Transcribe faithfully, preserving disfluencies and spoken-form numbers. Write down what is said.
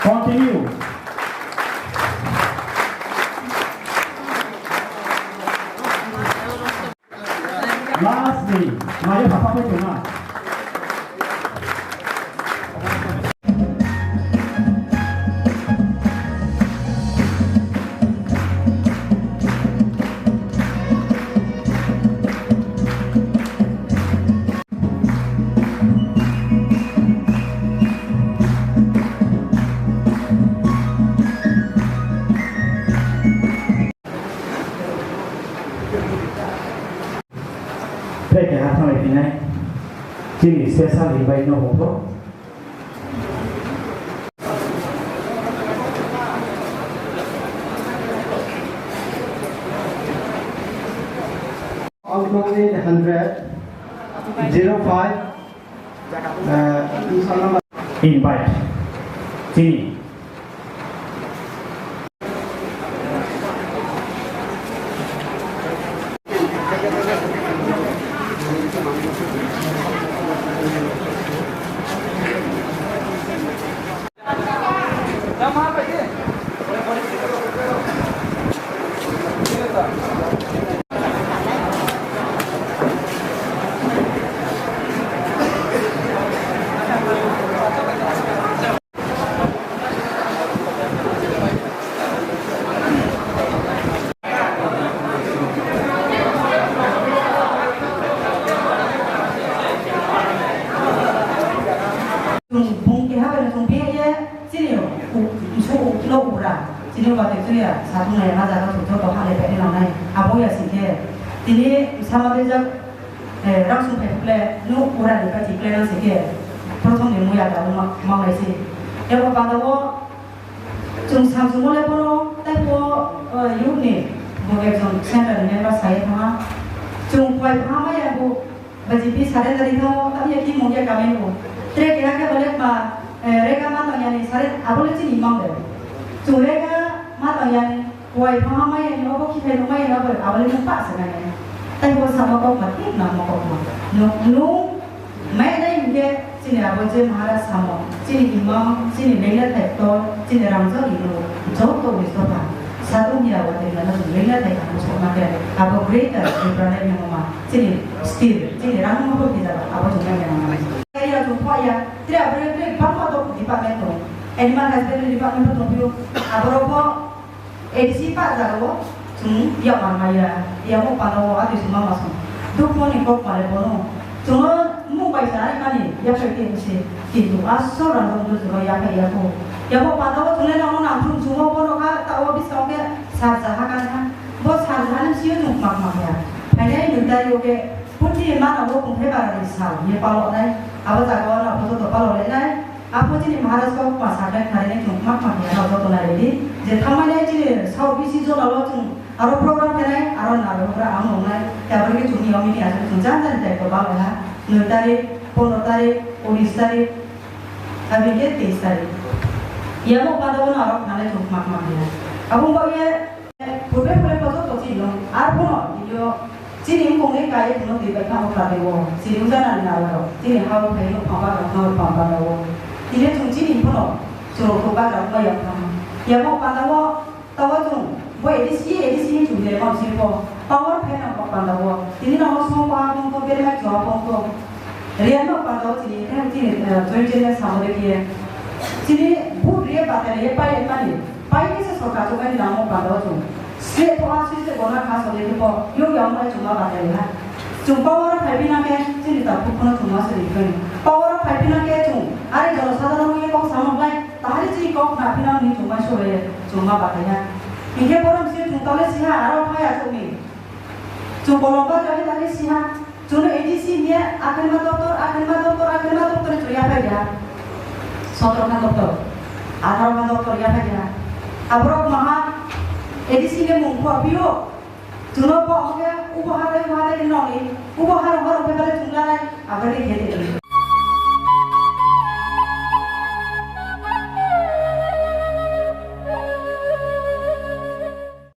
Continue. Last ni, maya papa pe tuna. Tei keha thangwi phinai, chini special invite no hoklo. Auto eight hundred zero five, uh, inshallah. Invite. Chini. Chwng bung keha bai no chwng biyang ye chini u-, u-, su u-, no ura. Chini uatek chuya satung nai ma jaga su joto ha le pekni nang nai. Abo ya sing khe tini sama de jak, eh, rang sung phai khle no ura ni pati kle nang sing khe prothom ni muya da ma, ma nai si. Ebo panda o Chwng samsung le bono tei bo, eh, youth ni bo ekjon central ni member sai thangma. Chwng koi phama ya bo B J P surrender thangma, tamo ya ki mungya kami bo. Tre kira ke bole ma, eh, rega ma tang yani sare abo le chini mang de. Chwng rega ma tang yani koi phama ma yani obo kitai no ma yani obo abo le mung pa se na yani. Tei bo sama kok ma thik na mo kok ma. No, no. Mai nai hwnkhe chini abo je Maharaj samo, chini imang, chini lengnathai ktor, chini rangchak ni nuk, joto ni sopha, sadhu ni abo tei nana chwng lengnathai kaham sokma khe abo greater Tipraland ni mama, chini steel, chini rangma bo twijak, abo chwng nai nai nang. Area chwng phai ya, tei abo tei bangma dok department tongo, animal husbandry department bo tongphio, aborok bo A D C pa jaga o chwng yak man maya, yamo pano o ati sima masong. Dukmo ni kok pale bono. Chwng o mung bai sa ai mani yaphai T M C, kintu asol rang dong dul juro yaphai yako. Yamo pano o chwng le nang nang chwng chwng o bono ka ta o bisa o ke sar jaha ka ha. Bo sar jaha ni sio chwng mak mak ya. Phainai nung tari o ke puti mana o kung he bara ni sal ye palo nai. Abo jaga o na bo to palo le nai. Apo chini Maharaj kok ma sakhlai kharinai chwng khma khma khe aro joto nai di. Je thamani chini South B C zone o chwng aro program khenai, aro naro program ang nongnai. Tabari ke chwng yong mini aswk chwng jan jan tai to ba ha. Noi tarik, pondro tarik, unis tarik, abike teis tarik. Yamo panda o aro khanai chwng khma khma khe. Abong ba ye Purbe purbe kotor to chini no, ar bono video chini wngkong ni kaiye tongno twi bai thango kla tei o, chini wngja nani nalo rok, chini ha o phai no pha bagra no pha bagra o. Tini chwng chini bono chwng to bagra wngma yang thango. Yamo panda o tawa chwng bo A D C, A D C hin chwng le ma chini po power phai nang kok panda o. Tini no mo song pa bong to beri ma chwa bong to. Riya no panda o chini khe chini, eh, joint chini samo de khe. Chini bu riya batai ye pai mani. Pai kisa sorkar chukmani namo panda o chwng. State o aswk se gona kha sole khe bo, yo yang bai chwngma batai ha. Chwng power o phai phi nang khe, chini ta phuk phano chwngma se ri phai. Power o phai phi nang khe chwng, are jono sadharano ye kok samung lai, tahari chini kok na phi nang ni chwngma sole chwngma batai ha. Hingkhe borom se chwng tole si ha, aro phai achuk ni. Chwng bolong ba jani tani siha, chwngno A D C hiya, akhenma doktor, akhenma doktor, akhenma doktor ni chwng yaphai ya. Sotro khan doktor, atharo khan doktor yaphai ya. Aborok maha A D C ni mung pho pio. Chwngno bo hwnkhe ubo ha dai, ubo ha dai nongni, ubo ha rong, ha rong khe bale chwng lanai, aboni khe de.